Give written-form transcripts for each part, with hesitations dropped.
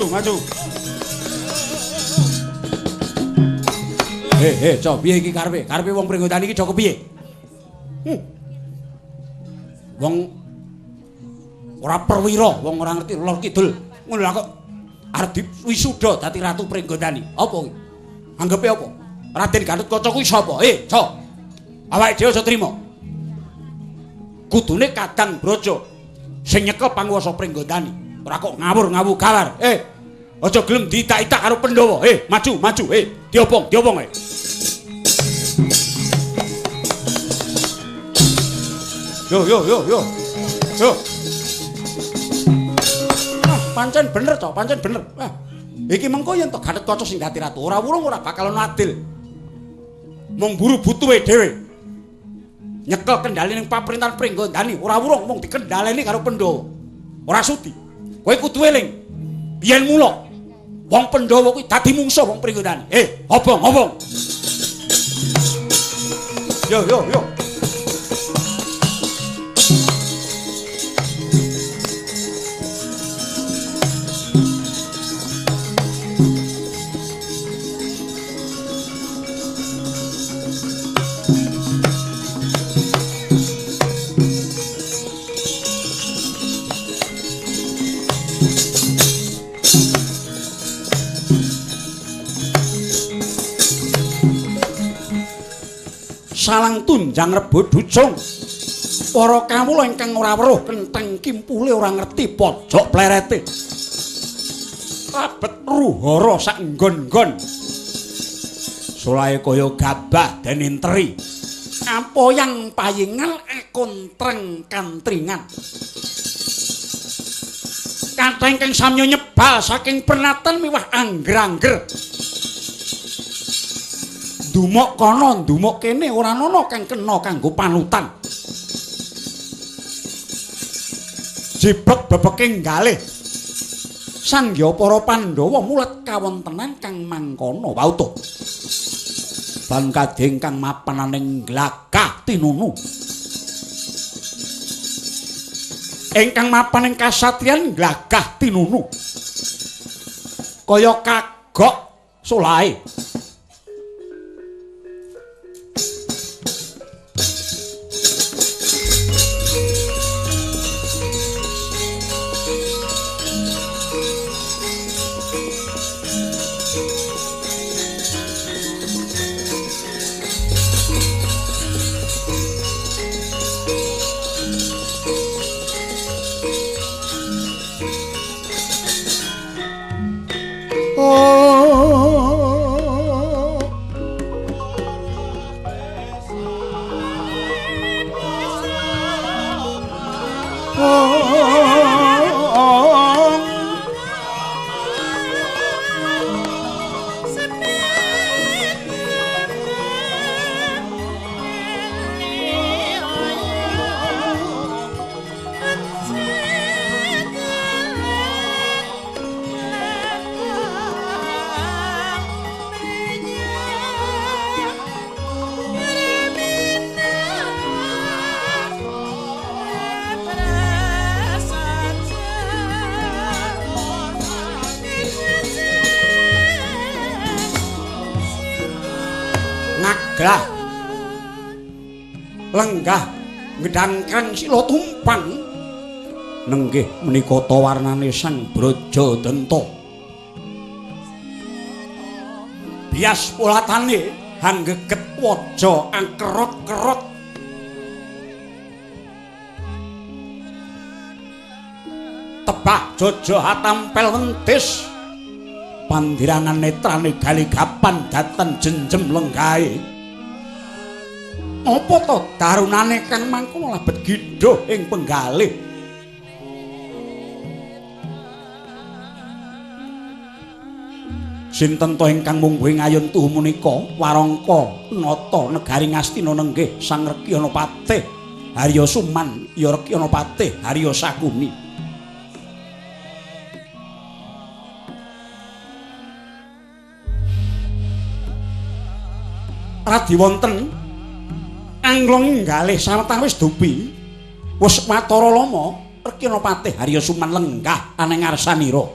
Maju. Cok, piye iki karepe? Karepe wong Pringgondani iki do kepiye? Wong ora perwira, wong ora ngerti lor kidul. Ngono lha kok arep diwisuda dadi ratu Pringgondani. Apa kuwi? Anggepe apa? Raden Gatotkaca kuwi sapa? Cok. Awake dhewe aja trima. Kudune Kadang Braja sing nyekel panguwasa Pringgondani. Ora kok ngawur-ngawur gawar. Aja gelem diitak-itak karo Pandhawa. Maju, maju. Diobong, diobong. Yo, yo, yo, yo. Yo. Ah, pancen bener to, pancen bener. Ah, iki mengko yen to Gatotkaca sing dadi ratu, ora wurung ora bakal ana adil. Mung buru butuhe dhewe. Nyekel kendali ning paprintahan Pringgondani, ora wurung mung dikendhaleni karo Pandhawa. Ora sudi. Kowe kudu eling. Biyen mula wong Pandhawa kuwi dadi mungsuh wong Pringgondani. Obong, obong. Yo, yo, yo. Salang tunjang rebo ducung. Para kawula ingkang ora weruh kentheng kimpule ora ngerti pojok plerete. Rabet ruhara sak nggon-nggon. Solahe kaya gabah dening teri. Apoyang payingan akontreng kantringan. Kathah ingkang samya nyebal saking pernatan miwah angger-angger. Ndumuk kono, ndumuk kene ora ana kang kena kanggo panutan. Jebek bebeking galih. Sangya para Pandhawa mulat kawontenan kang mangkono wautuh. Ban kadhe ingkang mapananing glagah tinunu. Ingkang mapan ing kasatriyan glagah tinunu. Kaya kagok solahe. Ngagrah lenggah ngedangkang sila tumpang nenggih menika ta warnane Sang Braja Denta. Bias polatane hanggeget waja angkerot-kerot. Tebah jojo atampel wentis. Pandirangan netrane galigapan daten jenjem lenggahe. Apa to darunane kang mangkono labet gidhuh ing penggalih. Sinten to ingkang mungguh ngayun tuhu menika warangka nata negari Ngastina nenggih Sang Rekyana Patih Harya Suman ya Rekyana Patih Harya Sakuni. Radi wonten anglong galih sawetawis dupi wis watara lama Rekyana Patih Harya Suman lenggah aneng ngarsanira.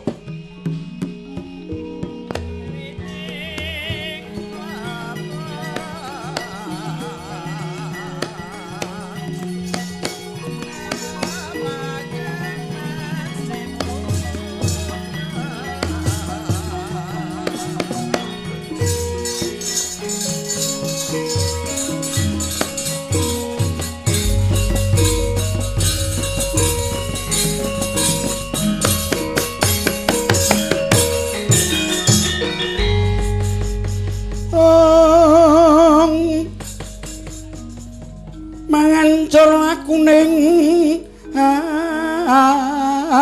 Mlayuning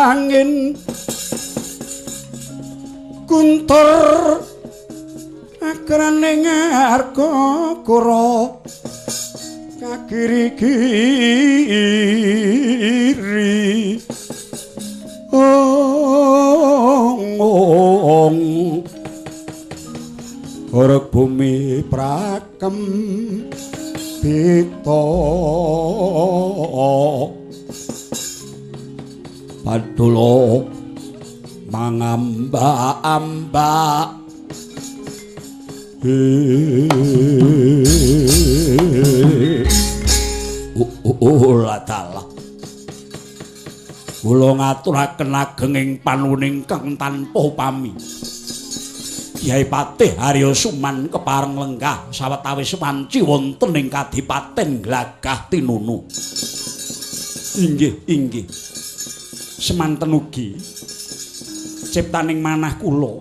angin guntur akraning arga kura kagiri-giri ong horeg bumi prakem pita padula mangamba-amba ula dalah kula ngaturaken agenging panuwun ingkang tanpa upami. Kyai Patih Arya Suman kepareng lenggah sawetawis wanci wonten ing Kadipaten Glagah Tinunu. Inggih, inggih. Semanten ugi ciptaning manah kula.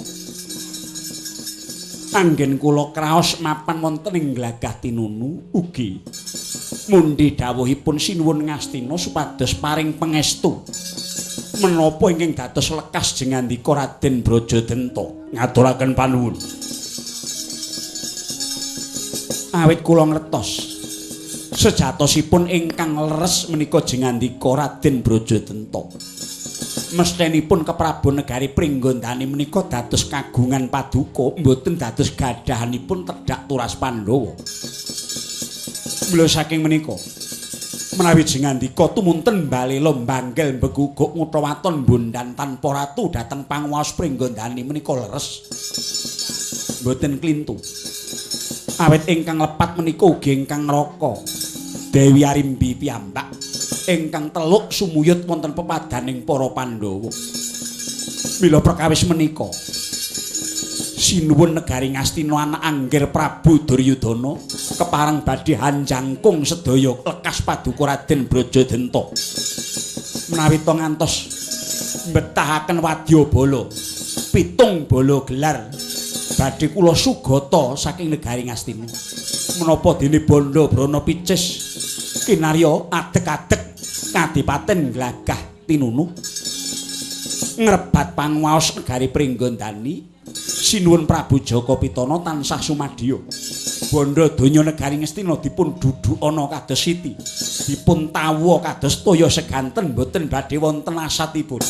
Anggen kula kraos mapan wonten ing Glagah Tinunu ugi mundi dawuhipun Sinuwun Ngastina supados paring pangestu menapa ingkang dados lekas jengandika Raden Brajadenta. Ngaturaken panuwun. Awit kula ngertos sejatosipun ingkang leres menika jengandika Raden Brajadenta. Mesthenipun keprabon negari Pringgondani menika dados kagungan paduka, mboten dados gadahanipun tedhak turas Pandhawa. Mula saking menika menawi jengandika tumunten balela mbanggel mbeguguk ngutha waton bondan tanpa ratu dhateng panguwaos Pringgondani menika leres. Mboten klintu. Awit ingkang lepat menika ugi ingkang ngraka Dewi Arimbi piyambak ingkang teluk sumuyut wonten pepadaning para Pandhawa. Mila perkawis menika sinuwun negari Ngastina anak anggir Prabu Duryudana kepareng badhe hanjangkung sedaya lekas paduka Raden Brajadenta. Menawi to ngantos mbetahaken wadyabala 7 bala gelar badhe kula sugata saking negari Ngastina. Menapa dene bandha brana picis kinarya adeg-adeg Kadipaten Glagah Tinunu ngrebat panguwaos negari Pringgondani. Sinuwun Prabu Jaka Pitana tansah sumadya. Bandha donya negari Ngastina dipun dudukana kados siti, dipun tawa kados toya seganten boten badhe wonten asatipun.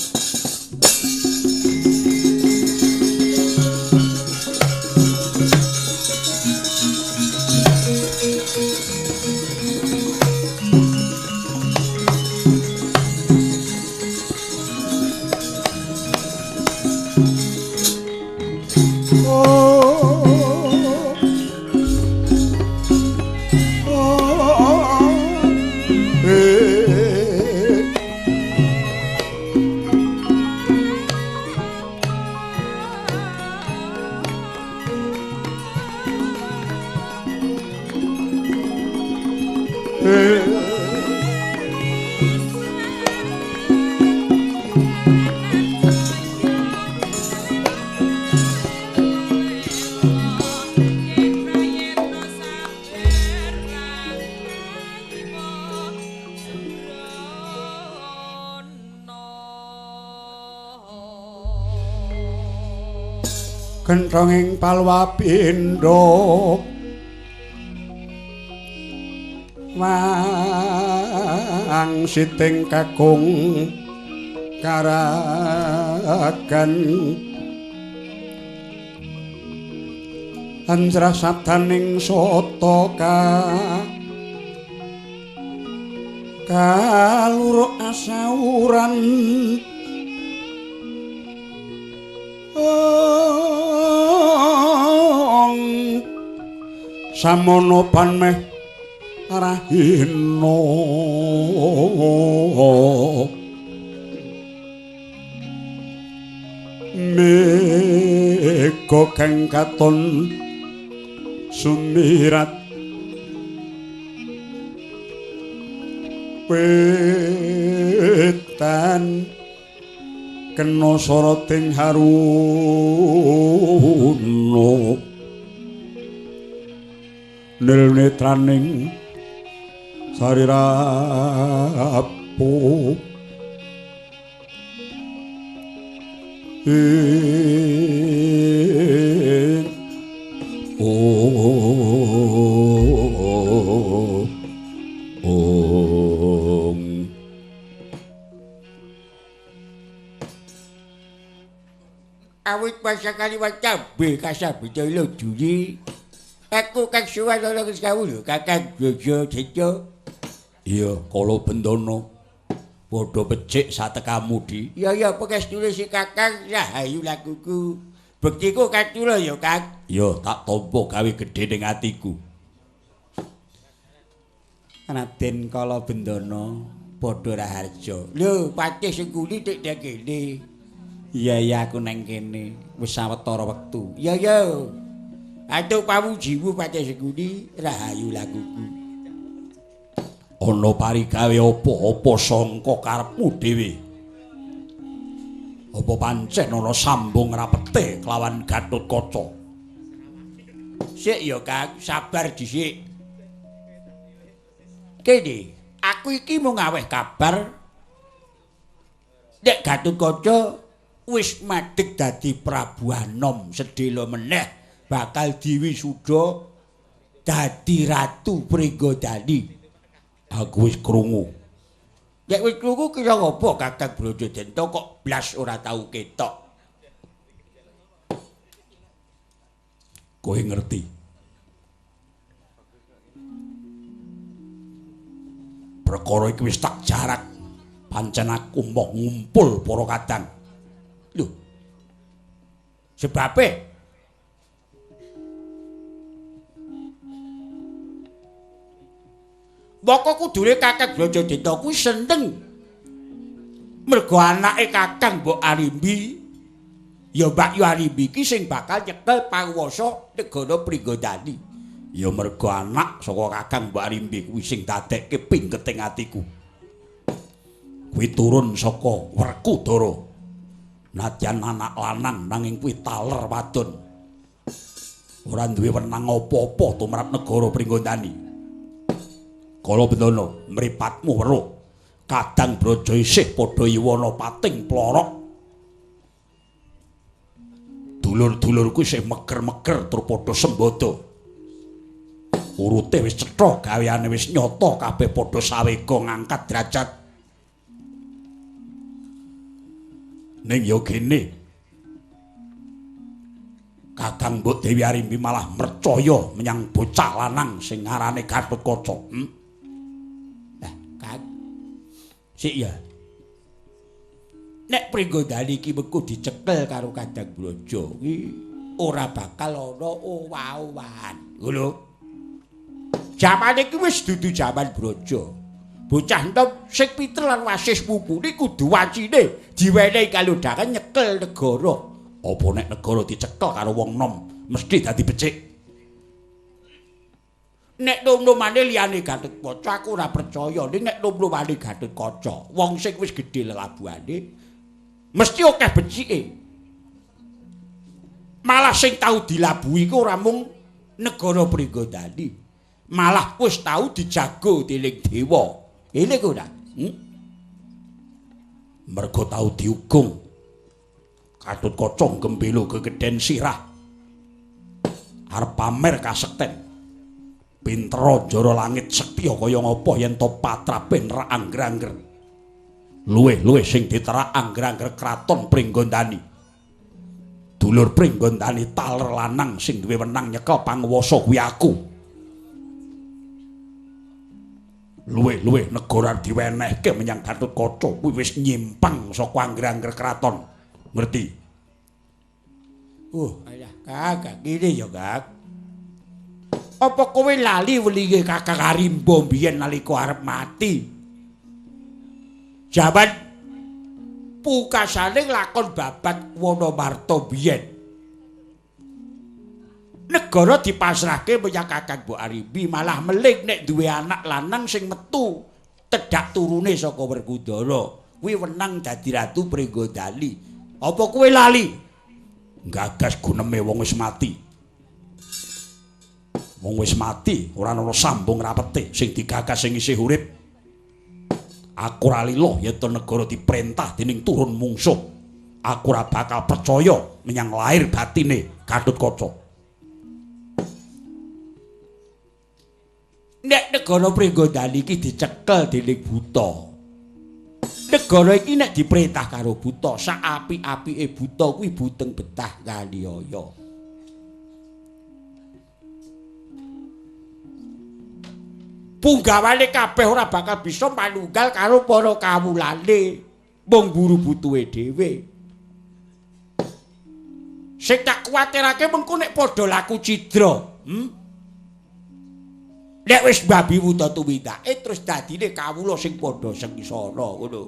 Genthonging palwabindha wang siting kakung karagan anjrah sabdaning sata kaluruk asauran samono panmeh rahina mega kang katon sumirat wetan kena soroting haruna nil netraning Sarirapu ong awit pasakali wacabe kasabita lho juli aku kang suwan ana kawula Kakang Brajadewa. Iya, Kala Bendana. Padha becik satekamu, Di. Iya ya, pengestune si Kakang rahayu lakuku. Bektiku katula ya, Kang. Iya, tak tampa gawe gedhe ning atiku. Raden Kala Bendana padha raharja. Lho, patih sing kuli tek kene. Iya iya aku neng kene wis sawetara wektu. Iya ya. Atuk pawujimu Patih Sengkuni rahayu lakuku. Ana parigawe apa-apa sangka karepmu dhewe? Apa pancen ana sambung rapete kelawan Gatotkaca? Sik ya Kang, sabar dhisik. Kene, aku iki mung aweh kabar nek Gatotkaca wis madeg dadi Prabu Anom sedhela meneh bakal diwisuda dadi Ratu Pringgodani. Aku wis krungu. Nek wis krungu kira ngopo Kakang Brajadewa kok blas ora tau ketok? Kowe ngerti? Perkara iki wis tak jarak. Pancen aku moh ngumpul para kadang. Lho. Sebabe moko kudune Kakang Brajadewa kuwi seneng mergo anake Kakang Mbok Arimbi ya Mbak Yu Arimbi iki sing bakal nyekel panguwasa negara Pringgodani. Ya mergo anak saka Kakang Mbok Arimbi kuwi sing dadekke pingketing atiku. Kuwi turun saka Werkudara. Nadyan anak lanang nanging kuwi taler wadon. Ora duwe wenang apa-apa tumrap negara Pringgodani. Kala Bendana, mripatmu weruh. Kadang Braja isih padha yuwana pating plorok. Dulur-dulurku isih meger-meger tur padha sembada. Urute wis cetha, gaweane wis nyata, kabeh padha sawega ngangkat derajat. Ning ya gene, Kakang Mbok Dewi Arimbi malah mercaya menyang bocah lanang sing ngarane Gatotkaca. Sik ya. Nek Pringgodani iki mengko dicekel karo Kadang Braja kuwi ora bakal ana owah-owahan. Lho. Jamane iki wis dudu jaman Braja. Bocah enom sing pinter lan wasis mumpuni kudu wacine diwenehi kalodhangan nyekel negara. Apa nek negara dicekel karo wong nom mesti dadi becik? Nek nom-nomane liyane Gatotkaca aku ora percaya, ning nek nom-nomane Gatotkaca, wong sing wis gedhe lelabuhane mesti akeh becike. Malah sing tau dilabuhi iku ora mung negara Pringgodani, malah wis tau dijago dening dewa. Ngene ku ora? Mergo tau diugung Gatotkaca gembelo gegeden sirah. Arep pamer kasekten. Pintera jara langit sektiya kaya ngapa yen to patrape nerak angger-angger. Luwih-luwih sing diterak angger-angger kraton Pringgondani. Dulur Pringgondani taler lanang sing duwe wenang nyekel panguwasa kuwi aku. Luwih-luwih negara diwenehke menyang Gatotkaca kuwi wis nyimpang saka angger-angger kraton. Ngerti? Alah Kakang, ngene ya, Kang. Apa kowe lali welinge Kakang Arimba mbiyen nalika arep mati? Jaman pukasane lakon babat Wanamarta biyen. Negara dipasrahke menyang Kakang Mbok Arimbi malah meling nek duwe anak lanang sing metu tedhak turune saka Werkudara. Kuwi wenang dadi Ratu Pringgodani. Apa kowe lali? Gagas guneme wong wis mati. Wong wis mati ora ana sambung rapete sing digagas sing isih urip. Aku ora lila yen to negara diperintah dening turun mungsuh. Aku ora bakal percaya menyang lahir batine Gatotkaca. Nek negara Pringgondani iki dicekel dening buta. Negara iki nek diperintah karo buta, sak apik-apike buta kuwi buteng betah kaniaya. Punggawane kabeh ora bakal bisa manunggal karo para kawulane, mung buru butuhe dhewe. Sing tak kuwatirake mengko nek padha laku cidra, Nek wis babi wuta tumindake terus dadine kawula sing padha sengsara ngono.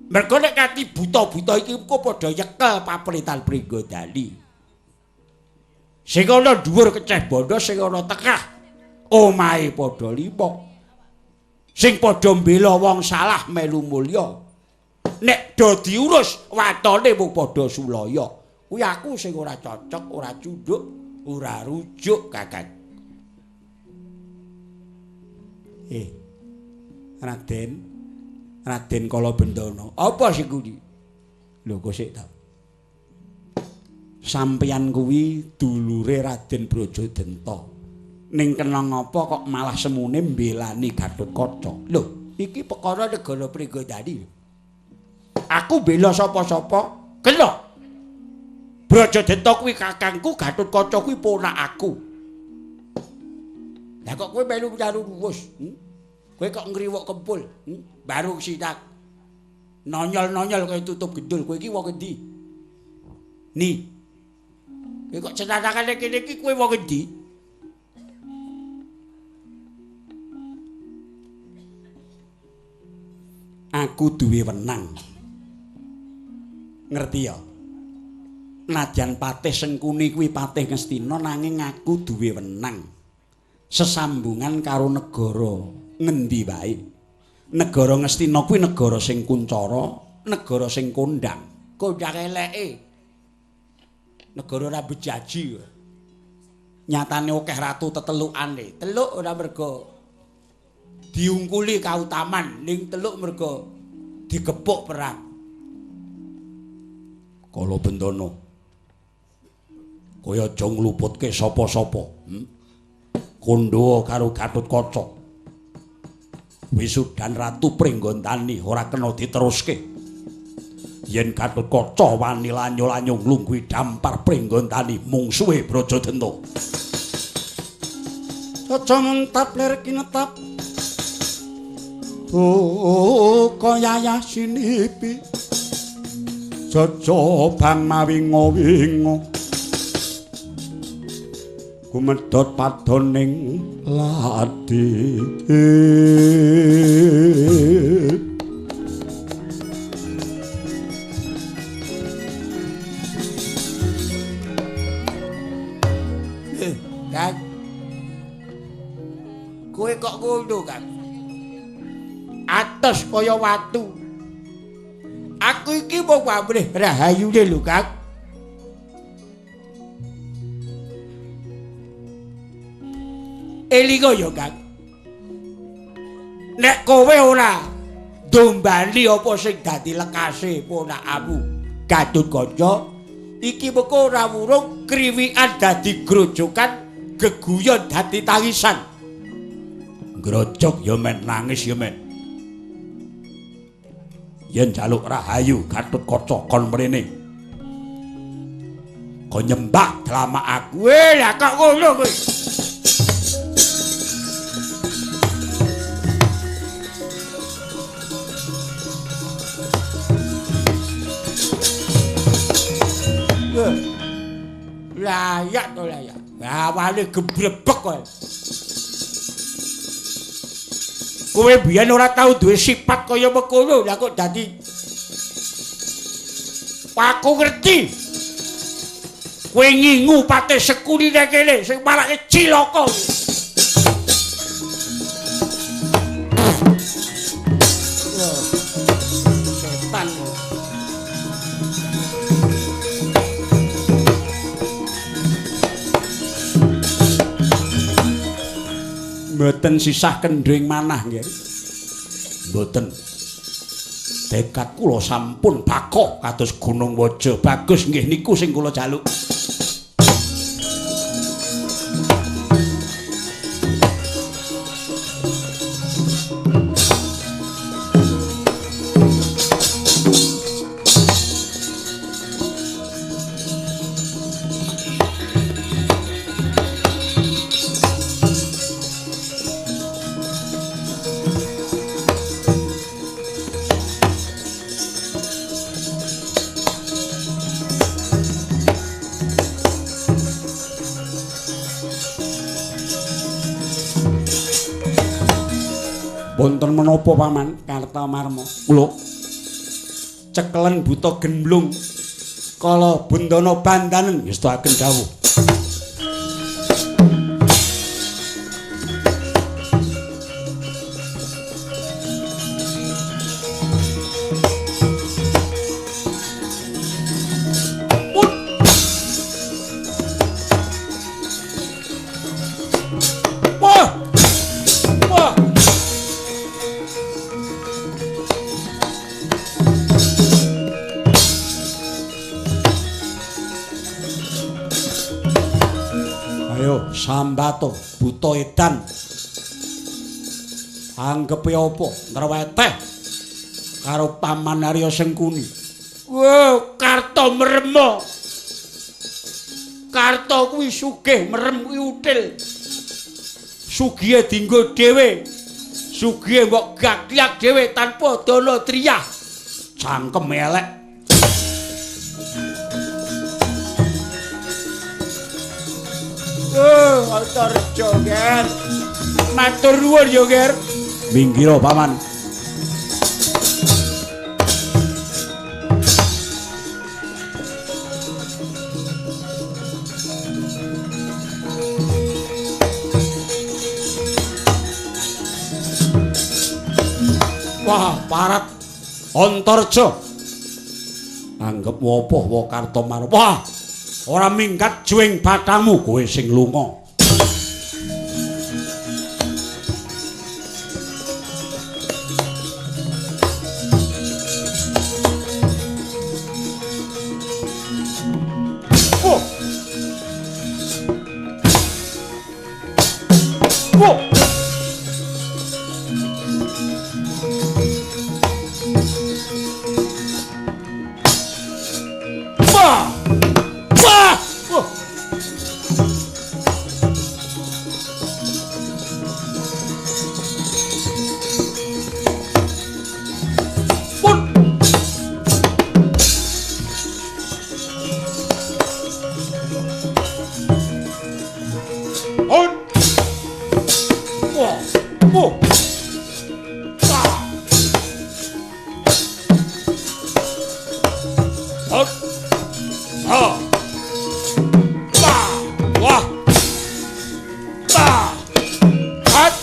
Mergo nek kanthi buta-buta iki engko padha nyekel paprintan Pringgondani. Sing ana dhuwur keceh bondo, sing ana tengah omahe padha lima. Sing padha mbela wong salah melu mulya. Nek do diurus watone mung padha sulaya. Kuwi aku sing ora cocok, ora cunduk, ora rujuk, Kakang. Raden, Raden Kalabendana, apa sing kuwi? Lho kok sik ta. Sampeyan kuwi dulure Raden Brajadenta. Ning kena ngapa kok malah semune mbelani Gatotkaca? Lho, iki perkara negara Pringgondani. Aku bela sapa-sapa, kena. Brajadenta kuwi kakangku, Gatotkaca kuwi ponakku. Lah kok kowe melu karo ruwus? Kowe kok ngriwuk kempul? Baru sitak. Nonyol-nonyol kaya tutup gendul, kowe iki wong endi? Ni. Kowe kok cenatakane kene iki kowe wong endi? Aku duwe wenang. Ngerti ya? Nadyan Patih Sengkuni kuwi Patih Ngastina, nanging aku duwe wenang sesambungan karo negara ngendi wae. Negara Ngastina kuwi negara sing kuncara, negara sing kondang. Kondang eleke. Negara ora bejaji. Nyatane akeh ratu tetelukane. Teluk ora mergo diungkuli kautaman, ning teluk mergo digepuk perang. Kalabendana, kowe aja ngluputke sapa-sapa. Kandha karo Gatotkaca. Wisudan Ratu Pringgondani ora kena diteruske. Yen Gatotkaca wani lanyo-lanyo nglungguhi dampar Pringgondani mungsuhe Brajadenta. Caca muntap lir kinetap. Buka yayah sinipi. Caca bang mawinga-winga. Gumedhot padoning ladi. Kang. Kowe kok ngono, Kang? Atos kaya watu. Aku iki mung pamrih rahayune lho, Kang. Elinga ya, Kang. Nek kowe ora ndombani apa sing dadi lekase ponakamu Gatotkaca, iki mengko ora wurung kriwikan dadi grojokan, geguyon dadi tangisan. Grojok ya men, nangis ya men. Yen njaluk rahayu Gatotkaca kon mrene. Kon nyembah dlamak aku. Lah kok ngono kowe? Layak to layak. Awale gebrebek kowe. Kowe biyen ora tau duwe sifat kaya mengkono, lah kok dadi aku ngerti. Kowe ngingu Patih Sengkuni nang kene sing marake cilaka. Setan. Mboten sisah kendhing manah nggih. Mboten. Tekad kula sampun bakoh kados Gunung Waja. Bagus nggih niku sing kula jaluk. Wonten menapa Paman Kartamarma? Kula cekelen buta gemblung kala bendana bandanen ngestakaken dawuh. Sambato buta edan. Anggepe apa ngreweteh karo Paman Arya Sengkuni. Wah, Karta meremo. Karta kuwi sugih, merem kuwi util. Sugihe dienggo dhewe. Sugihe mbok gaklyak dhewe tanpa dana triyah. Cangkem elek. Oh, Antarja, Ger. Matur nuwun ya, Ger. Minggiro, Paman. Wah, parat Antarja. Anggep wopo wa Kartomarma. Wah, ora minggat juwing batangmu kowe sing lunga. Oh. Oh. Wah. Wah. Oh. Pun. On. Wah. Wah. Wah. On. Ha. Wah. Wah. Wah. Hat.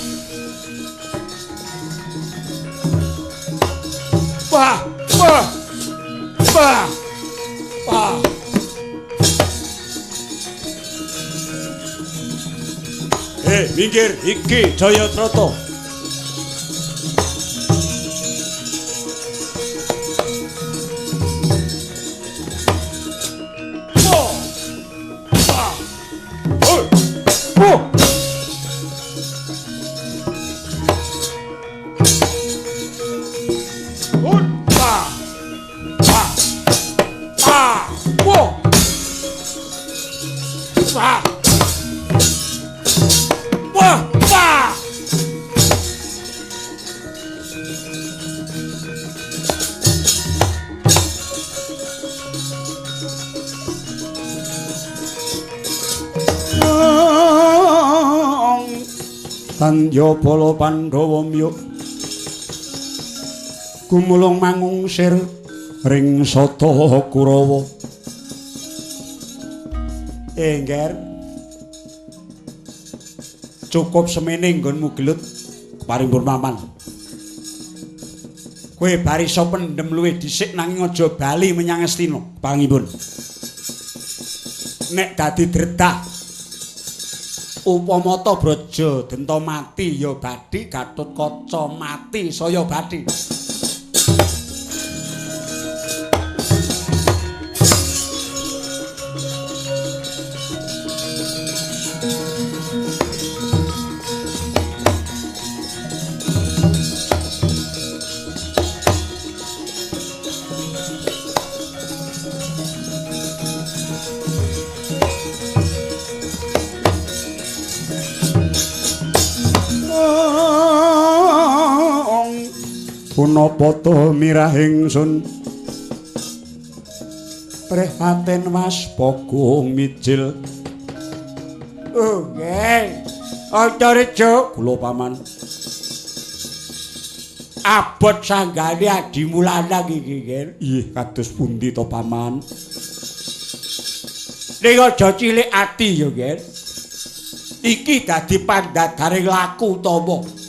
Wah. Wah. Wah. Wah. Minggir iki Jayadrata. Oh. Ah. Oh. Oh. Oh. Ah. Ah. Ah. Oh. Ah. Wah, wah. Tandya bala Pandhawa miyuk gumulung mangungsir ring sata Kurawa. Engger, cukup semene nggonmu gelut keparimpun paman. Kowe bar iso pendhem luwih dhisik nanging aja bali menyang Astina kepangipun. Nek dadi dredah Upama ta Braja denta mati ya bathi, Gatotkaca mati saya bathi. Punapa ta mirah ingsun prihatin waspagung mijil. Oh nggih, Antareja kula paman. Abot sanggane adimu lanang iki, Nger. Ih, kados pundi to paman? Ning aja cilik ati ya, Nger. Iki dadi pandadaring laku utama.